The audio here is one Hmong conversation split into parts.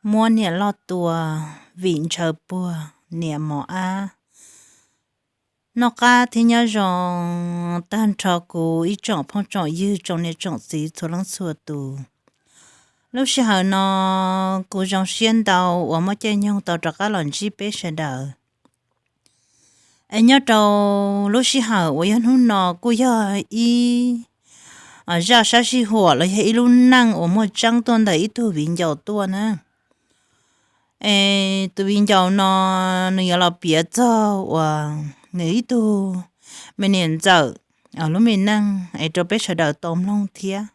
Muab niam loj tua vim ntshaw puag niam mos ab. Noj qab thiab nyob zoo tag nrho kuv ib tsoom phooj tsoom ywg tsoom niam tsoom txiv txhua leej txhua tus. Lub sij hawm no kuv zoo siab ntau uas muaj caij nyoog tau rov qab los ntsib peb sawv daws. Es nyob rau lub sij hawm uas yog hnub no kuj yog ib zaj sab sij huam los yog ib lub neej uas muaj tseeb tuaj ntawm ib tug viv ncaus tuaj na. Es tus viv ncaus no nws yuav los piav txog uas nws ib tug me niam ntxawm lub me neej es rau peb sawv daws tau mloog thiab.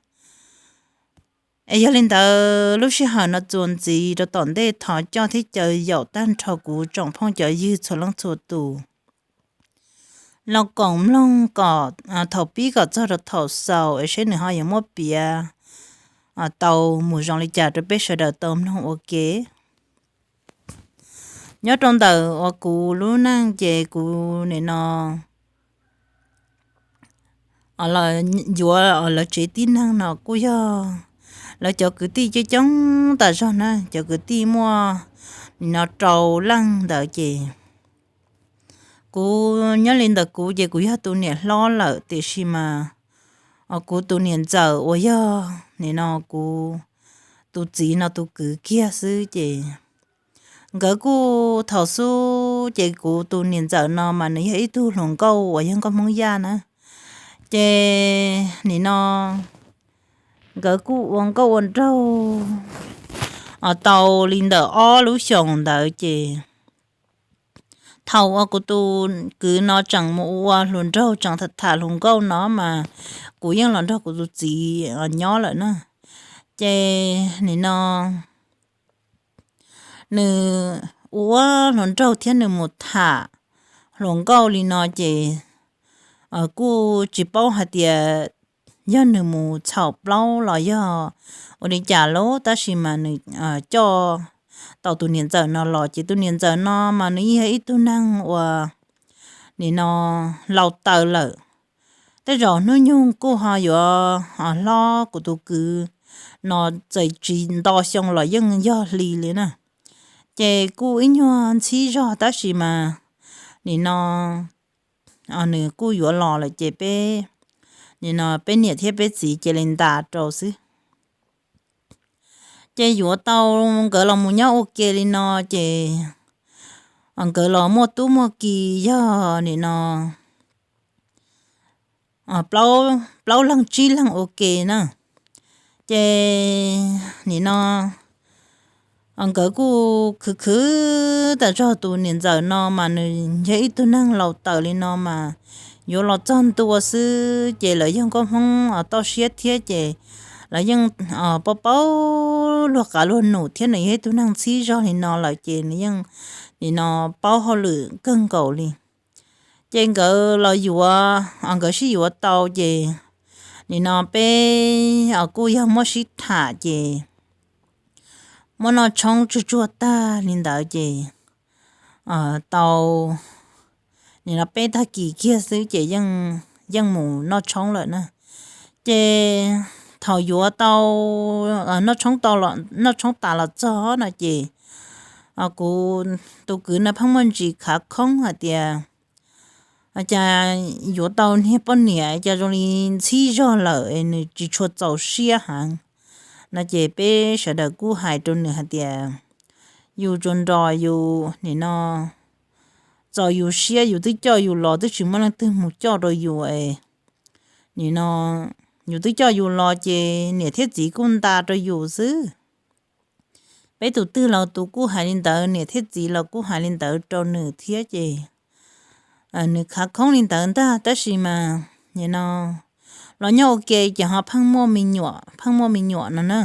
Es yog li ntawd lub sij hawm no txuas ntxiv rau tom ntej thov coj thiab caw yaum tag nrho kuv tsoom phooj cov ywg txhua leej txhua tus los koom mloog kom thaum pib kom txog rau thaum xaus es seb nws ho yuav muab piav tau mus zoo li cas rau peb sawv daws tau mloog ua ke. Nyob rau ntawm uas kuv lub neej ces kuv nim no yuav lawv tsev tib neeg no kuj yog lawv cov kwv tij coob coob tas zog na, cov kwv tij muaj nim no rau leej ntawd ces kuv nyob li ntawm kuv ces kuv yog tus niam hlob lawm tiam sis mas kuv tus niam ntxawm uas yog nim no kuv tus txiv no tus kwv kiag xwb ces nkawd kuj thaum xub ces kuv tus niam ntxawm no mas nws yog ib tug hluas nkauj uas yog nkauj Hmoob Yaj na. Ces nim no nkawd kuj ua nkauj ua nraug tau li ntawm ob lub xyoos ntawd ces thaum uas kuv tus kwv no tseem mus ua hluas nraug tseem tham tham hluas nkauj no mas kuv yeej los nrog kuv tus txiv nyob lawm na. Ces nim no nws ua hluas nraug thiab nws mus tham hluas nkauj li no ces kuj tsis paub hais tias yog nws mus txhaum plaub los yog ua li cas lauj, tab sis mas nws coj tau tus niam ntxawm no los ces tus niam ntxawm no mas nws yog ib tug neeg uas nim no laus taws lawm. Tej zaum hnub nyoog kuj ho yuav hlob kuv tus kwv no txawm tsis nto xyoo los yeej yog hli li na. Ces kuj ib nyuag ntxhib zog tab sis mas nim no nws kuj yuav los lawm ces peb, nim no peb niam thiab peb txiv cia li ntas rau xwb. Ces yuav tau nkawd los mus nyob ua ke li no ces nkawd los muaj tub muaj ki yog nim no plaub leeg tsib leeg ua ke na. Ces nim no nkawd kuj khwv khwv tas zog, tus niam ntxawm no mas nws yog ib tug neeg laus taws li no mas yuav los txog ntua xwb ces lawv yog nkauj Hmoob toj siab thiab ces lawv yeej paub paub luag qav luag num thiab nws yog ib tug neeg ntxhib zog li no lawm ces nws yeej nim no paub hauj lwm kawg nkaus li. Ces nkawd los yuav, nkawd sib yuav tau ces nim no peb kuj yog muab sib tham ces muab noj tshoob tsuag tsuag tag li ntawd ces tau nim no peb tag kis kiag xwb ces yeej mus noj tshoob lawm na. Ces thaum yuav tau, noj tshoob tas los txog no ces kuv tus kwv no pheej muaj ntsis khav khoob hais tias cas yuav tau niag poj niam cas zoo li ntxhib zog lawm es nws tsis tshua txaus siab heev no ces peb sawv daws kuj hais rau nws hais tias yus tsuas nrog yus nim no txaus yus siab, yus twb coj yus los twb tsis muaj leej twg mus coj rau yus es nim no yus twb coj yus los ces niam thiab txiv kuj nta rau yus xwb. Peb tus twg los tus kuj hais li ntawd, niam thiab txiv los kuj hais li ntawd rau nws thiab ces nws khav khoob li ntawd ntag tab sis mas nim no los nyob ua ke ces ho pheej muaj me nyuam, pheej muaj me nyuam no na.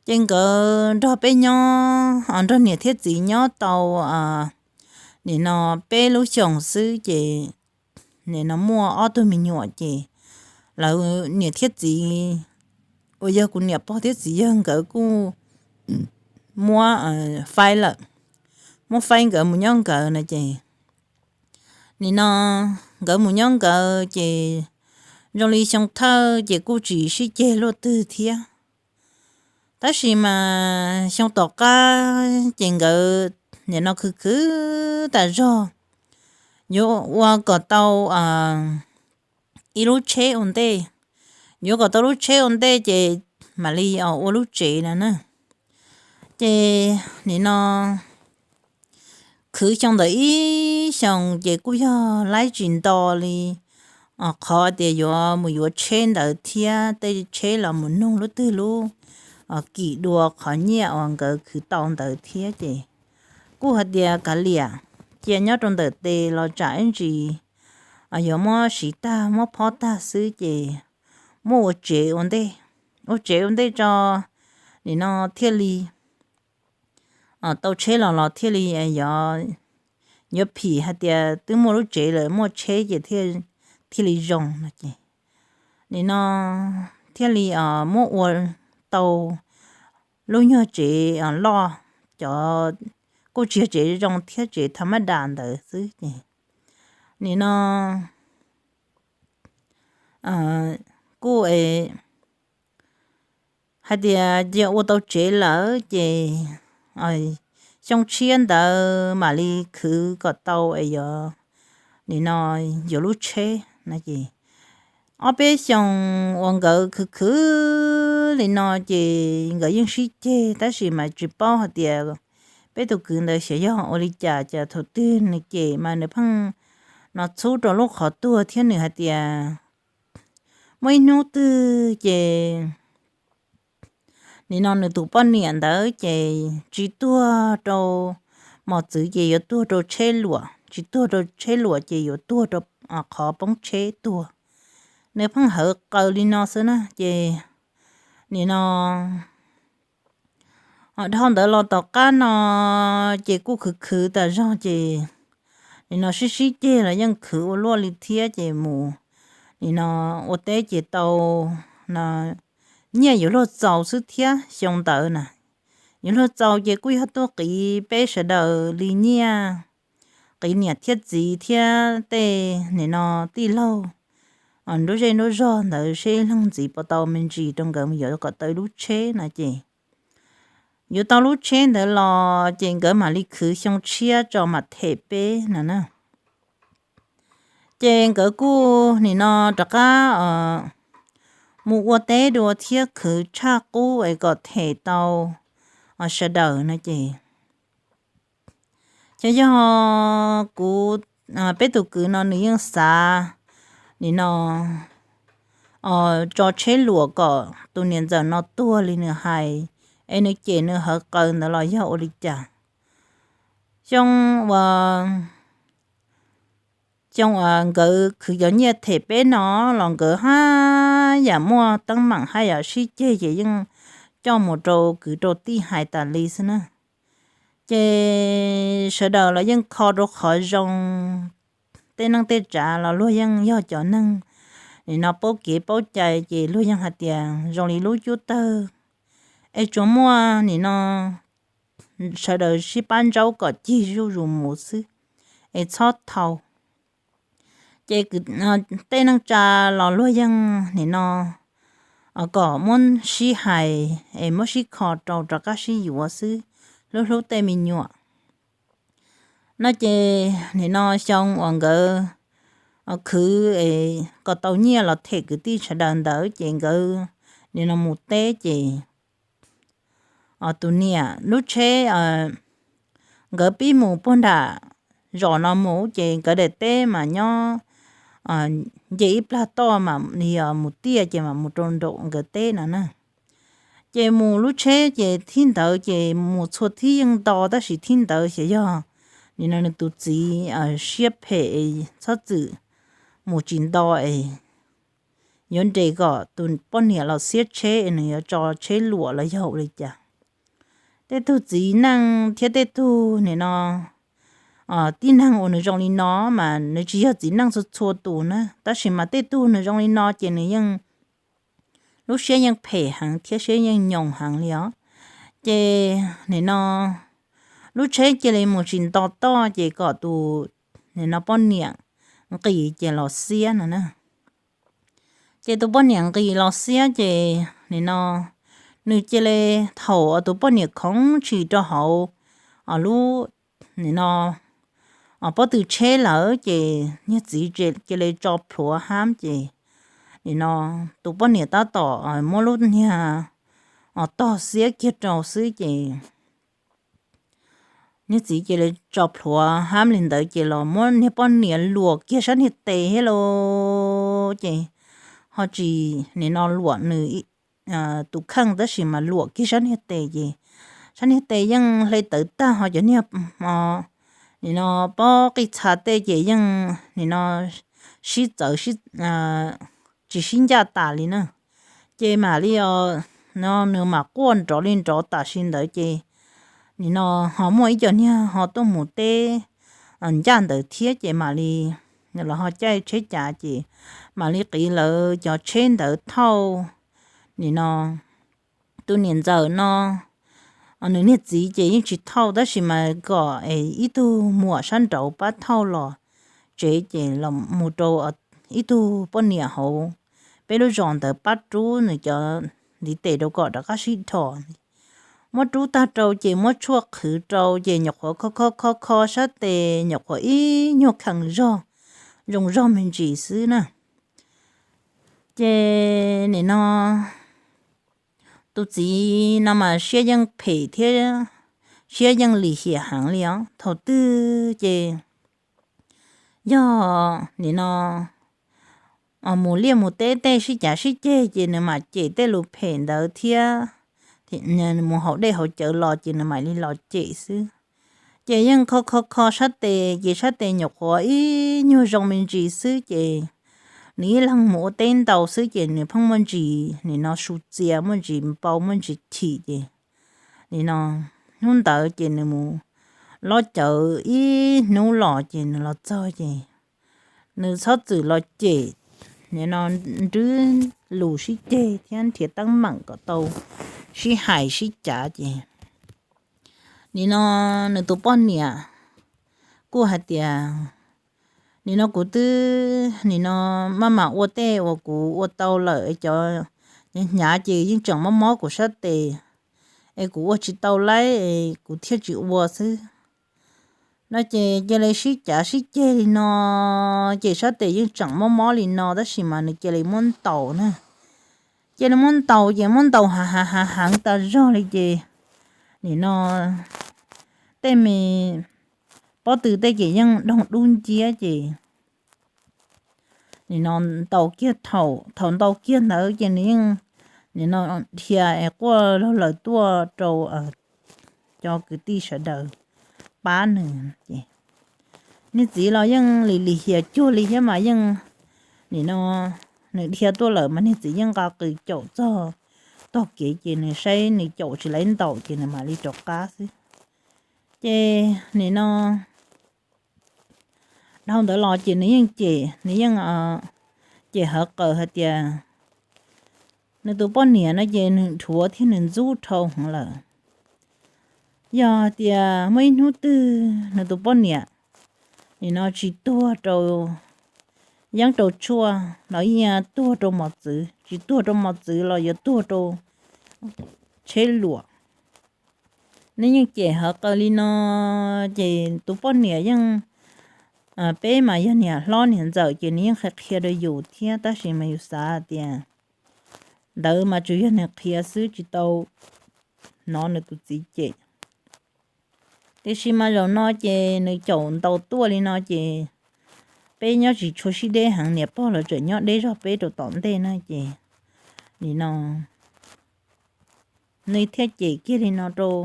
Ces nkawd nrog peb nyob, nrog niam thiab txiv nyob tau nim no peb lub xyoos xwb ces nim no muaj ob tug me nyuam ces lawv niam thiab txiv uas yog kuv niam pog thiab txiv yawg nkawd kuj muab faib lawm, muab faib nkawd mus nyob nkawd no ces nim no nkawd mus nyob nkawd ces zoo li xyoo thawj ces kuj tsis sib ceg luaj twg thiab. Tab sis mas xyoo tom qab ces nkawd nim no khwv khwv tas zog, yuav ua kom tau ib lub tsheb ua ntej, yuav kom tau lub tsheb ua ntej ces mam li ua lub tsev no na. Ces nim no khwv xyoo ntawd ib xyoos ces kuj yog laib tsis nto li qhov tias yuav mus yuav tsheb ntawd thiab tej tsheb los mus nug lub twg lub kim dua qhov nyiaj uas nkawd khwv tau ntawd thiab ces kuj hais tias kav liam, cia nyob rau ntawm tes los tsam ib ntsis yuav muab siv tag muab phob tag xwb ces muab ua tsev ua ntej, ua tsev ua ntej tso, nim no thiaj li tau tsheb los los thiaj li yuav phim hais tias twb muaj lub tsev lawm muaj tsheb ces thiaj li zoo no ces nim no thiaj li muab ua tau lub nyuag tsev loj, cov kuj tsis yog tsev zoo thiab tsev tha mab das ntawd xwb ces nim no kuj hais tias cia ua tau tsev lawm ces xyoo tshiab ntawd mam li khwv kom tau es yog nim no yuav lub tsheb no ces ob peb xyoos uas nkawd khwv khwv li no ces nkawd yeej sib ceg tab sis mas tsis paub hais tias peb tus kwv ntawd xyov yog ua li cas cas thaum twg nws cem mas nws pheej no txhub rau lub qhov tuag thiab nws hais tias muaj ib hnub twg ces nim no nws tus poj niam ntawd ces tsis tuag rau mos txwv ces yuav tuag rau tsheb luam, tsis tuag rau tsheb luam ces yuav tuag rau qhov poob tsheb tuag. Nws pheej hawv qaws li no xwb na ces nim no dhau ntawd los tom qab no ces kuj khwv khwv tas zog ces nim no sib sib ceg los yeej khwv ua luaj li thiab ces mus nim no ua teb ces tau no nyiaj yuav luag txaus xwb thiab xyoo ntawd na. Yuav luag txaus ces kuj yog tuaj qiv peb sawv daws li nyiaj, qiv niam thiab txiv thiab tej nim no tij laug nruab zej nruab zog ntawd seb leej ntxiv puas tau me ntsis rau nkawd mus yuav kom tau lub tsheb no ces yuav tau lub tsheb ntawd los ces nkawd mam li khwv xyoo tshiab tso mam them peb no na. Ces nkawd kuj nim no rov qab mus ua teb dua thiab khwv tshaj qub es kom them tau sawv daws no ces ces yog kuv, peb tus kwv no nws yeej xav nim no tso tsheb luam kom tus niam ntxawm no tuag li nws hais, es nws cem nws hawv qaws ntawd los yog ua li cas. Xyoo uas, xyoo uas nkawd khwv cov nyiaj them peb no los nkawd haj yam muaj teeb meem haj yam sib ceg ces yeej coj mus rau kwv rau tij hais tas li xwb na. Ces sawv daws los yeej kho rau qhov zoo, tej neej tej tsav los luag yeej yog cov neeg nim no paub kev paub cai ces luag yeej hais tias zoo li lub cub tawg, es tsuas muaj nim no sawv daws sib pab ntsaub kom cig zuj zus mus xwb, es txhob thau. Ces tej neej tsa los luag yeej nim no kom muab sib hais es muab sib kho rau rov qab sib yuav xwb, hlub hlub tej me nyuam no. Ces nim no xyoo uas nkawd khwv kom tau nyiaj los them kwv tij sawv daws ntawd ces nkawd nim no mus teb ces tus niam lub tsheb nkawd pib mus puag nram zos no mus ces nkawd daim teb mas nyob nce ib plag toj mas yog mus tiaj ces mam mus rau nraum nkawd teb no na. Ces mus lub tsheb ces thib ntawd ces mus txhua thib yeej nto tab sis thib ntawd xyov yog nim no nws tus txiv siab phem txhob txwm mus tsis nto es yuav nres kom tus poj niam los xiab tsheb es nws yuav tso tsheb luam los yog ua li cas. Tej tug txiv neej thiab tej tug nim no tib neeg uas nws zoo li no mas nws tsis yog txiv neej txhua txhua tus na, tab sis mas tej tug nws zoo li no ces nws yeej lub siab yeej phem heev thiab siab yeej nyoos heev li os. Ces nim no lub tsheb cia li mus tsis nto toj ces kom tus nim no poj niam nqis ces los xiab no na. Ces tus poj niam nqis los xiab ces nim no nws cia li thaum tus poj niam khoov tshis rau hauv lub, nim no, pob tw tsheb lawm ces niag txiv cia li tso plhuav hab ces nim no tus poj niam tab tom muab lub niag tog xiab kiag rau xwb ces niag txiv cia li tso plhuav hab li ntawd ces los muab niag poj niam luam kiag sab niag tes thiab lauj. Ces ho tsis nim no luam nws tus kheej tab sis mas luam kiag sab niag tes ces sab niag tes yeej hle tawv tag ho cov niag nim no pob qij txha tej ces yeej nim no sib txawv tsis sib ncaj tas li na. Ces mam li no nws mam quaj nrov li nrov tam sim ntawd ces nim no ho muaj ib co niag ho tuaj mus teb ncaj ntawd thiab ces mam li los ho caij tsheb cav ces mam li qiv lawv cov tsheb ntawd thauj nim no tus niam ntxawm no nws niag txiv ces yeej tsis thauj tab sis mas kom es ib tug muam sab nraud pab thauj los tsev ces los mus rau ib tug poj niam hauv peb lub zos ntawd pab rub nws cov ntiv tes rau kom rov qab sib dhos. Muab rub tag rau ces muab tshuaj qhwv rau ces nyuam qhuav kho kho kho sab tes nyuam qhuav ib nyuag khees zog zoo zog me ntsis xwb na. Ces nim no tus txiv no mas siab yeej phem thiab siab yeej lim hiam heev li os. Thaum twg ces yog nim no mus liaj mus teb tej sib cav sib ceg ces nws mam cem tej lus phem ntawd thiab mus haus dej haus cawv los ces nws mam li los cem xwb. Ces yeej kho kho kho sab tes ces sab tes nyuam qhuav ib nyuag zoo me ntsis xwb ces nws ib leeg mus ua teb ntau xwb ces nws pheej muaj ntsis nim no su txia muaj ntsis npau muaj ntsis chim ces nim no hnub ntawd ces nws mus lob cawv ib hnub los ces nws los txog ces nws txhob txwm los cem nim no nrwb lus sib ceg thiab nrhiav teeb meem kom tau sib hais sib cav ces nim no nws tus poj niam kuj hais tias nim no kuv twb nim no maj mam ua tej uas kuv ua tau lawm cov hnyav ces yeej tseem mob mob kuv sab tes es kuv ua tsis tau laib es kuv thiaj tsis ua xwb no ces cia li sib cav sib ceg li no ces sab tes yeej tseem mob mob li no tab sis mas nws cia li muab ntaus na. Cia li muab ntaus ces muab ntaus hav hav hav heev tas zog li ces nim no tej me pob tw tej ces yeej doog dub nciab ces nim no ntaus kiag thaum thaum ntaus kiag ntawd ces nws yeej nim no dhia es quaj laug lawm tuaj rau cov kwv tij sawv daws pab nws ces niag txiv los yeej lim lim hiam cuag li thiab mas yeej nim no nws dhia tuaj lawm mas niag txiv yeej nqa qws caum txog tog kev ces nws saib nws caum tsis laiv ntaus ces nws mam li rov qab xwb. Ces nim no dhau ntawd los ces nws yeej cem nws yeej cem hawv qaws hais tias nws tus poj niam no ces nws dhuav thiab nws ntxub dhau heev lawm. Yog hais tias muaj ib hnub twg nws tus poj niam nim no tsis tuag rau yeeb rau tshuaj los yeej tuag rau mos txwv, tsis tuag rau mos txwv los yuav tuag rau tsheb luam. Nws yeej cem hawv qaws li no ces tus poj niam yeej, peb mas yog niam hlob niam ntxawm ces nws yeej qhia qhia rau yus thiab tab sis mas yus xav tias ntawd mas tsuas yog nws qhia xwb tsis tau hnov nws tus txiv cem. Tiam sis mas zaum no ces nws caum ntaus tuaj li no ces peb nyob tsis tshua sib deb heev, niam pog lawv tseem nyob deb zog peb rau tom ntej na ces nim no nws thiaj cem kiag li no rau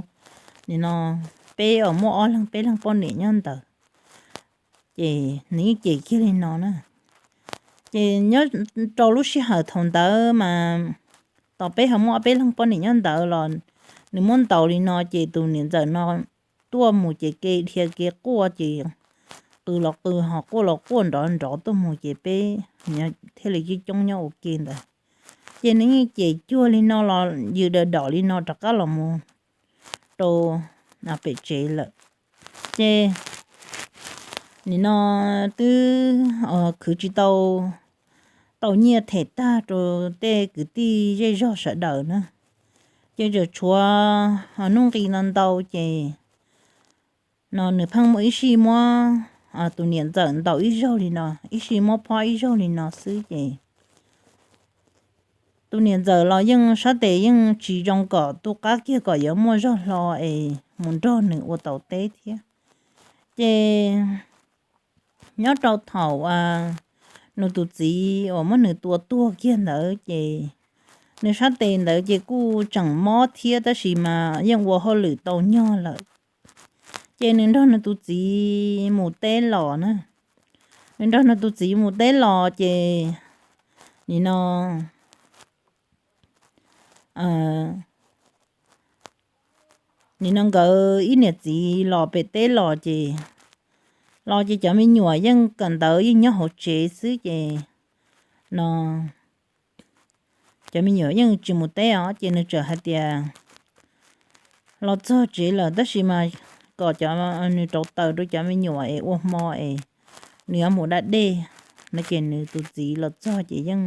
nim no peb uas muaj ob leeg peb leeg poj niam nyob ntawd ces nws yeej cem kiag li no na. Ces nyob rau lub sij hawm thaum ntawd mas tos peb ho muaj ob peb leeg poj niam nyob ntawd los nws muab ntaus li no ces tus niam ntxawm no tuaj mus ces kev dhia kev quaj ces qw los qw ho quaj los quaj nrov nrov tuaj mus ces peb thiaj li coob coob nyob ua ke ntawd. Ces nws yeej cem cuag li no los yws daws dom li no rov qab los mus rau pem tsev lawm. Ces nim no twb khwv tsis tau, tau nyiaj them tag rau tej kwv tij zej zog sawv daws na. Ces tseem tshuav nuj nqis no ntau ces no nws pheej muaj ib sij muab tus niam ntxawm ntaus ib zaug li no, ib sij muab phob ib zaug li no xwb ces tus niam ntxawm los yeej sab tes yeej tsis zoo kom tu qab kiag kom yuav muaj zog hlo es mus nrog nws ua tau teb thiab. Ces nyob rau thaum nws tus txiv uas muab nws tua tuag kiag ntawd ces nws sab tes ntawd ces kuj tseem mob thiab tab sis mas yeej ua hauj lwm tau nyog lawm. Ces nws nrog nws tus txiv mus teb los na, nws nrog nws tus txiv mus teb los ces nim no nim no nkawd ib niam txiv los pem teb los ces, los ces cov me nyuam yeej kawm ntawv yeej nyob hauv tsev xwb ces no cov me nyuam yeej tsis mus teb os ces nws txawm hais tias los txog tsev lawm tab sis mas kom cov, nws rauv taws rau cov me nyuam es ua hmo es nws yuav mus da dej no ces nws tus txiv los txog ces yeej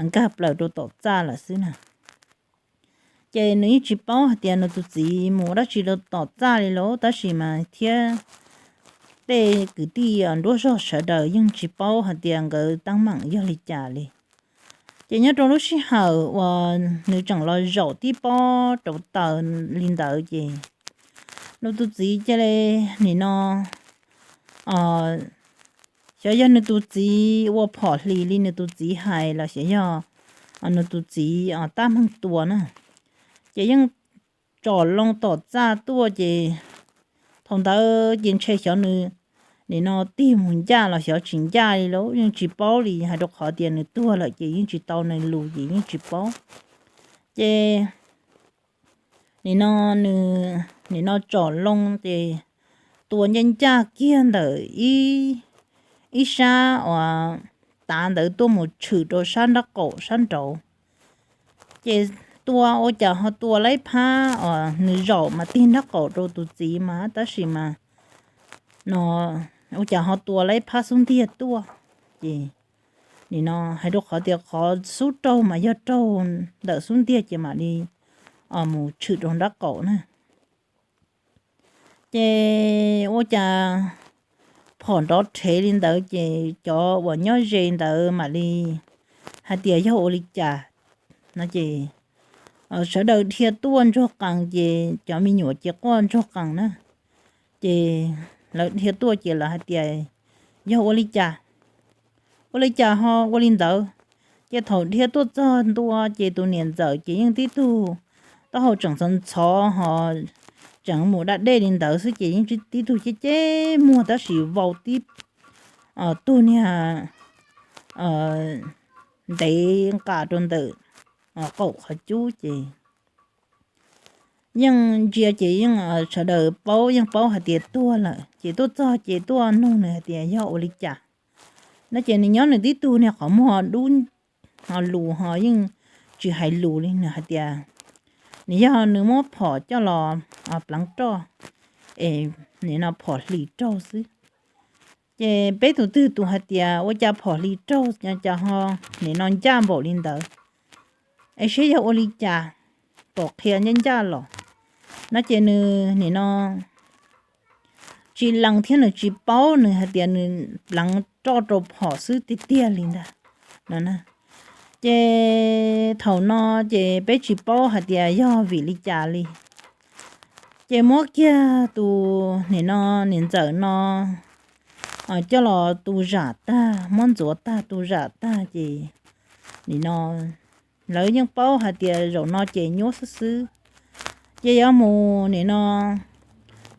nkag plaws rau tom txaj lawm xwb na. Ces nws yeej tsis paub hais tias nws tus txiv mus dab tsi rau tom txaj li lauj tab sis mas thiab tej kwv tij nruab zog sawv daws yeej tsis paub hais tias nkawd teeb meem yog li cas li. Ces nyob rau lub sij hawm uas nws tseem los zaum tib pob rauv taws li ntawd ces nws tus txiv cia li nim no xyov yog nws tus txiv ua phom hlis li nws tus txiv hais los xyov yog nws tus txiv tab meeg tua na, ces yeej tsom loo tom txaj tuaj ces thaum ntawd ces ntshe xyov nws nim no tig mus ncaj los xyov tsis ncaj li lauj, yeej tsis paub li hais rau qhov tias nws tuag lawm ces yeej tsis tau nws lus ces yeej tsis paub. Ces nim no nws nim no tsom loo ces tua ncaj ncaj kiag ntawm ib sab uas tav ntawd tuaj mus tshwm rau sab nraub qaum sab nraud. Ces tua ua cas ho tua laib phab uas nws zaum mas tig nraub qaum rau tus txiv mas tab sis mas no ua cas ho tua laib phab xub ntiag tuaj. Ces nim no hais rau qhov tias qhov xub raug mas yog raug ntawm xub ntiag ces mam li mus tshwm rau nraub qaum na. Ces ua cas phom nrov rhev li ntawd ces cov uas nyob ze ntawd mam li hais tias yog ua li cas no ces sawv daws dhia tuaj ntsuag qees ces cov me nyuam ces quaj ntsuag qees na. Ces lawv dhia tuaj ces lawv hais tias yog ua li cas, ua li cas ho ua li ntawd. Ces thaum dhia tuaj txog ntua ces tus niam ntxawm ces yeej tib tug taub hau tseem ntxhov ntxhov ho tseem mus da dej li ntawd xwb ces yeej tib tug ceb ceb muag tab sis vau tib tug niag ntev nqa rau ntawm qaum qhov cub ces yeej ntsia ces yeej sawv daws paub yeej paub hais tias tuag lawm ces tuaj txog ces tuaj nug nws hais tias yog ua li cas no ces nws nyob nws tib tug niag qhov muag dub ho lus ho yeej tsis hais lus li nws hais tias nws yog nws muab phom coj los pleev roj es nim no phom hlis raug xwb. Ces peb tus twg tus hais tias ua cas phom hlis raug cas ho nim no ncaj npaum li ntawd es seb yog ua li cas, pom qhia ncaj ncaj los no ces nws nim no tsis lees thiab nws tsis paub nws hais tias nws pleev roj rau phom xwb tiag tiag li ntag no. Ces thaum no ces peb tsis paub hais tias yog vim li cas li. Ces muab kiag tus nim no niam ntxawm no coj los tu zam tag muab ntxuav tag tu zam tag ces nim no lawv yeej paub hais tias zaum no ces nyuaj xwb xwb. Ces yuav mus nim no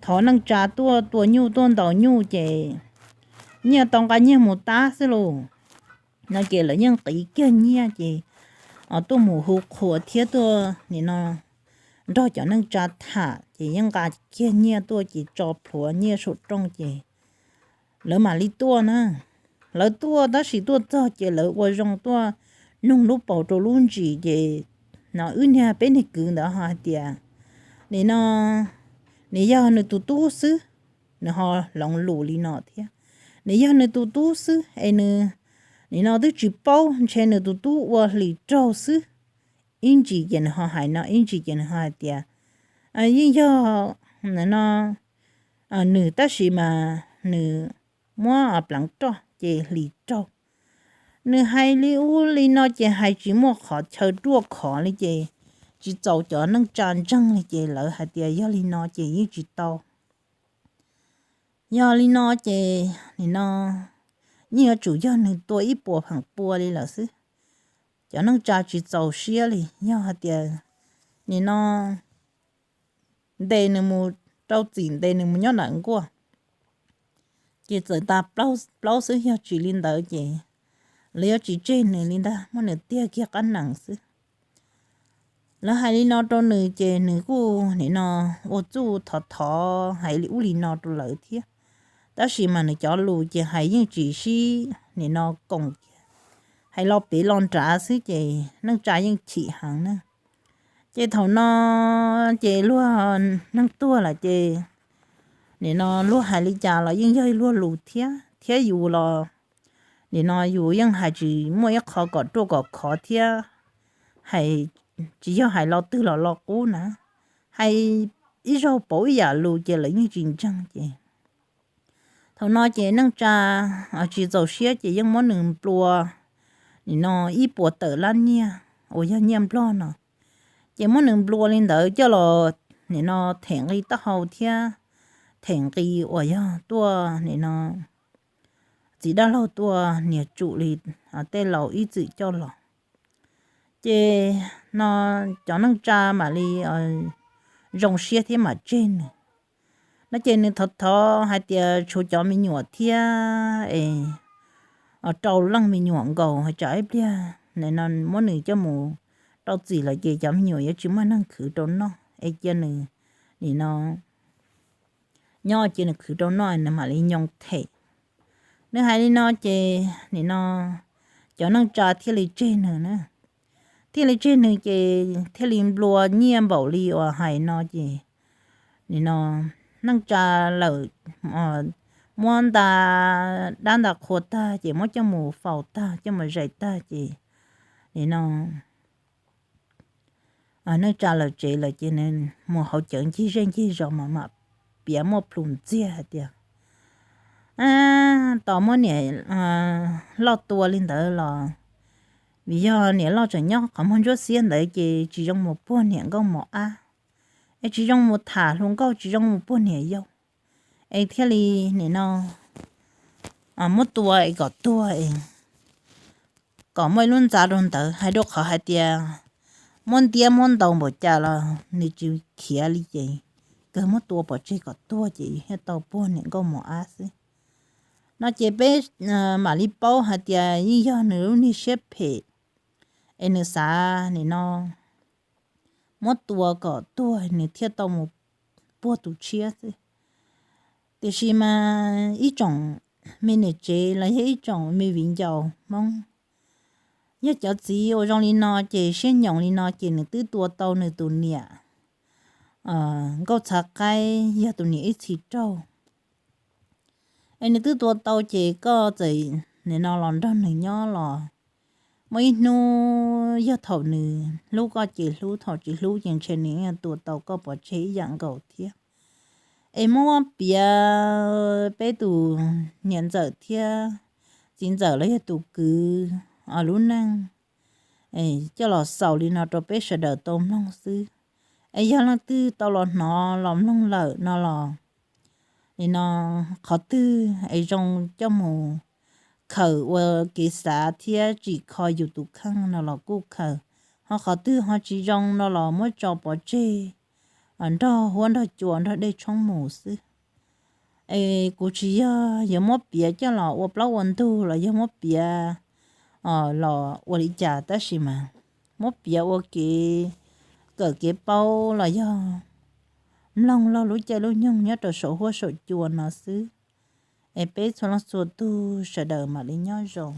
thov neej tsa tuaj tua nyuj tuaj ntaus nyuj ces nyiaj tau nqa nyiaj mus tab xwb lauj no ces lawv yeej qiv kiag nyiaj ces tuaj mus hu qhuas thiab tuaj nim no nrog cov neej tsa tham ces yeej nqa kiag nyiaj tuaj ces tso plhuav nyiaj saum rooj ces lawv mam li tuaj na. Lawv tuaj tab sis tuaj txog ces lawv ua zoo tuaj nug lub paus rau lub ntsis ces no wb niag peb niag kwv ntawd ho hais tias nim no nws yog nws tus tub xwb, nws ho hloov lus li no thiab, nws yog nws tus tub xwb es nws nim no twb tsis paub ntshe nws tus tub ua hlis raug xwb ib ntsis ces nws ho hais no, ib ntsis ces nws ho hais tias yeej yog no nws, tab sis mas nws muab pleev roj ces hlis raug. Nws hais li ub li no ces hais tsis muaj qhov chaw ruaj khov li ces tsis txaus cov neej tsa ntseeg li ces lawv hais tias yog li no ces yeej tsis tau. Yog li no ces nim no yeej yuav tsum yog nws tua ib puas feem pua li lawm xwb. Cov neej tsa tsis txaus siab li, yog hais tias nim no ntes nws mus rau txim, ntes nws mus nyob nram nkuaj ces txawm tas plaub xwb, yog tsis li ntawd ces lawv yuav tsis tseg nws li ntag, muab nws tiag kiag qab nees xwb. Lawv hais li no rau nws ces nws kuj nim no ua txuj thov thov hais li ub li no rau lawv thiab, tab sis mas nws cov lus ces hais yeej tsis sib nim no koom kiag, hais lo pem lo nrad xwb ces neej tsa yeej chim heev na. Ces thaum no ces luag neeg tuag lawm ces nim no luag hais li cas los yeej yog luag lus thiab, thiab yus los nim no yus yeej hais tsis muaj ib qho kom ruaj kom khov thiab, hais tsis yog hais lo twg los lo qub na, hais ib zaug pauv ib yam lus ces lawv yeej tsis ntseeg ces thaum no ces neej tsa tsis txaus siab ces yeej muab nws nplua nim no ib puas tawm lab nyiaj uas yog nyiaj nplog no, ces muab nws nplua li ntawd coj los nim no them nqi taub hau thiab them nqi uas yog tuaj nim no txiv dab laug tuaj nias tsum li tej laus ib txwm coj los. Ces no cov neej tsa mam li zoo siab thiab mam tseg nws. No ces nws thov thov hais tias tshuav cov me nyuam thiab es rau leej me nyuam nkaus, tsam ib pliag no muab nws coj mus rau txim lawm ces cov me nyuam yuav tsis muaj neeg khwv rau noj es cia nws nim no nyob cia nws khwv rau noj nws mam li nyoo them. Nws hais li no ces nim no cov neej tsa thiaj li tseg nws na, thiaj li tseg nws ces thiaj li nplua nyiaj npaum li uas hais no ces nim no neej tsa lawm muab nta dab nta qhua tag ces muab coj mus faus tag coj mus zais tag ces nim no neej tsa lawm tsev lawm ces nws mus hauv cawv ncig zej ncig zos mas mam piav muaj plhus ntxiag hais tias tos muab niam loj tua li ntawd los vim yog niam loj tseem nyob qhov muag ntsuab xiab ntawd ces tsis zoo mus puag niam nkauj mos ab, es tsis zoo mus tham hluas nkauj, tsis zoo mus puag niam yau, es thiaj li nim no muab tua es kom tuag es kom muaj ib lub ntxa rau ntawd, hais rau qhov hais tias muab ntiab muab ntaus npaum cas los nws tsis khiav li ces kawg muab tua pov tseg kom tuag ces thiaj tau puag niam nkauj mos ab xwb. No ces peb mam li paub hais tias yeej yog nws lub niag siab phem es nws xav nim no muab tua kom tuag nws thiaj tau mus puag tus tshiab xwb. Tiam sis mas ib tsoom me niam tsev los yog ib tsoom me viv ncaus Hmoob, yog cov txiv uas zoo li no ces siab nyoos li no ces nws twb tua tau nws tus niam nkauj txhav qaib yog tus niam ib txhis raug. Es nws twb tua tau ces koj txawm nim no los nrog nws nyob los muaj ib hnub yog thaum nws hlub koj ces hlub, thaum tsis hlub ces ntshe nws tua tau koj pov tseg ib yam nkaus thiab. Es muab piav peb tus niam ntxawm thiab txiv ntxawm los yog tus kwv lub neej coj los xaus li no rau peb sawv daws tau mloog xwb. Es yog leej twg tau los hnov los mloog lawm no los nim no qhov twg es zoo coj mus khaws ua kev xav thiab tsim kho yus tus kheej no los kuj khaws, ho qhov twg ho tsis zoo no los muab tso pov tseg nrog huab nrog cua nrog dej tshoob mus xwb. Es kuv tsis yog yuav muab piav coj los ua plaub ua ntug los yog muab piav los ua li cas, tab sis mas muab piav ua kev kawm kev paub los yog mloog laug lub caij lub nyoog nyob rau saum huab saum cua no xwb. Es peb txhua leej txhua tug sawv daws mam li nyob zoo.